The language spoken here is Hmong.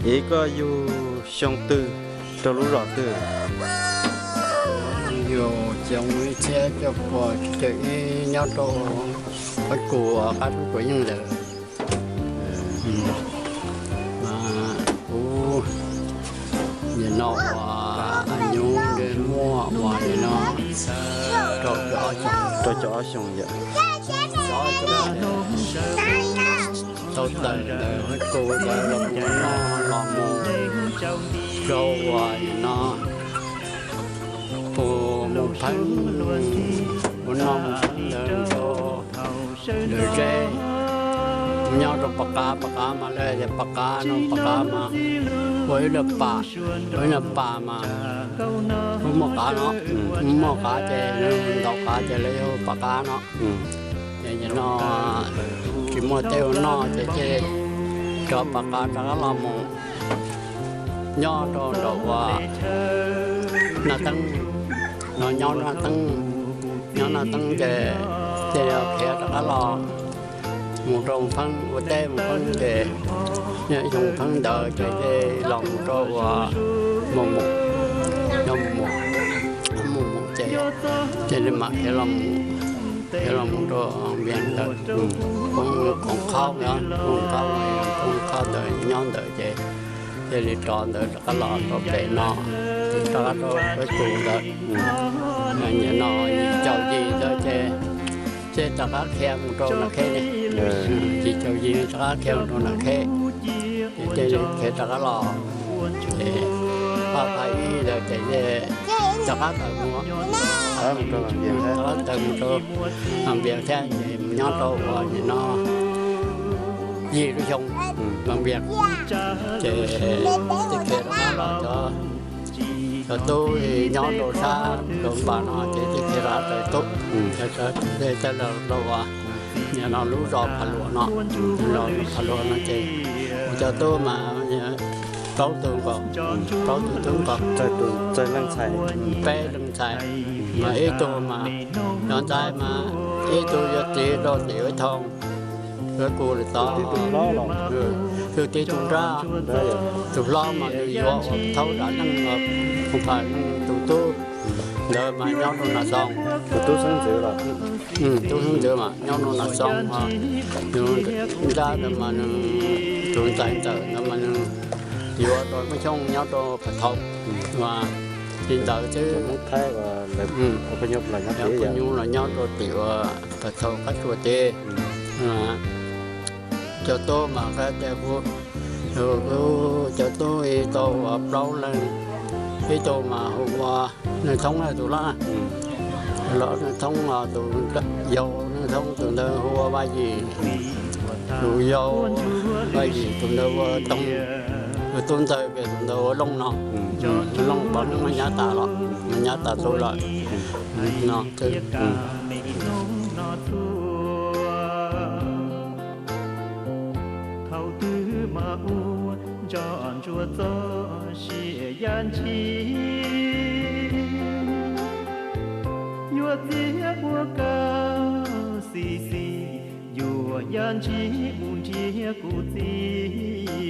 Ib, koj yug xyoo twg rau lub zos twg? Yug xyoo ib txhiab cuaj puas cuaj caum ib nyob rau Qab Kus, qab roob Kuam Yeej lawm. Kuv nim no uas nyuj ntsej muag uas nim no rau caum ob xyoos, rau caum ob xyoos yom. Tau tawm ntawm Qab Kus ntawd los kuv noj los mus rau uas nim no kuv mus pheeb, kuv noj mus pheeb ntawd rau lawv zeb, nyob rau Pas Qav, Pas Qav mas lawv tias Pas Qav no, Pas Qav mas ua ib lwm pas, ua ib lwm pas mas kuj muaj qav no, muaj qav ces ntaus qav ces lawv hu Pas Qav no. Ces nim no tsis muaj tej ua noj ces thiaj rov Pas Qav rov qab los mus nyob rau nraum uas Naj Teeb, no nyob Naj Teeb, nyob Naj Teeb ces thiaj li khiav rov qab los mus rau pheeb ua teb mus pheeb ces nyob xyoo pheeb ntawd ces thiaj los mus rau uas Mus Mus, nyob Mus Mus, Mus Mus ces thiaj li mam khiav los mus, khiav los mus rau Npias ntawd, Poob Qhob, Poob Qhob, Poob Qhob ntawd nyob ntawd ces thiaj li rov ntawd rov qab los rau pem no, rov qab rau Qab Kus ntawd. Nim no yim caum yim ntawd ces thiaj rov qab khiav mus rau Nas Kheb ne, yim caum yim rov qab khiav mus rau Nas Kheb, ces thiaj li khiav rov qab los. Ces pab pab ib ntawd ces rov qab tawm mus, rov qab tawm mus rau Npias thiab ces mus nyob rau uas nim no yim lub xyoo Npias ces thiaj khiav rov qab los cov, cov tub nyob rau sab rau npas no ces thiaj khiav rov qab tawm tub, thiaj los rau uas nim no lub zos Phav Luam no, lub zos Phav Luam no ces kuv cov tub mas plaub tug nkaus, plaub tug tub nkaus, peb leeg ntxhais, mas ib tug mas cov ntxhais mas ib tug yuav txiv rau tim Vaj Thooj, Vaj Kus lawm tod, tus tij tus nrab, tus hlob mas nws yuav ua thaub dam neeg, tus phav neeg tus tub ntawd mas nyob rau Nas Xoos, tus tub xeeb ntxwv los, tub xeeb ntxwv mas nyob rau Nas Xoos, tus nrab ntawd mas nws, tus ntxhais ntxawm ntawd mas nws yuav rau Hmoob Xyooj nyob rau Phav Thoob, mas li ntawd xwb. Phooj ywg los nyob rau tim uas Phav Thoob qab tsuas teb. Cov tub mas qab tias kuv, cov tub ib tau uas plaub leeg, ib tug mas hu ua Neej Thoob tus lab, los Neej Thoob, tus yau Neej Thoob tus ntawd hu ua Vaj Yim, tus yau Vaj Yim tus ntawd ua Toog, tus tub ntxawg tus ntawd ua Looj no, Looj pom neej mas nyab tas los, mas nyab tas tu lawm no xwb. Thaum twg mas ua ntso ntsuag txoj sia yaj ntshis, yuav txiag ua kawg xis xis, yuav yaj ntshis mus nrhiav kuv txiv.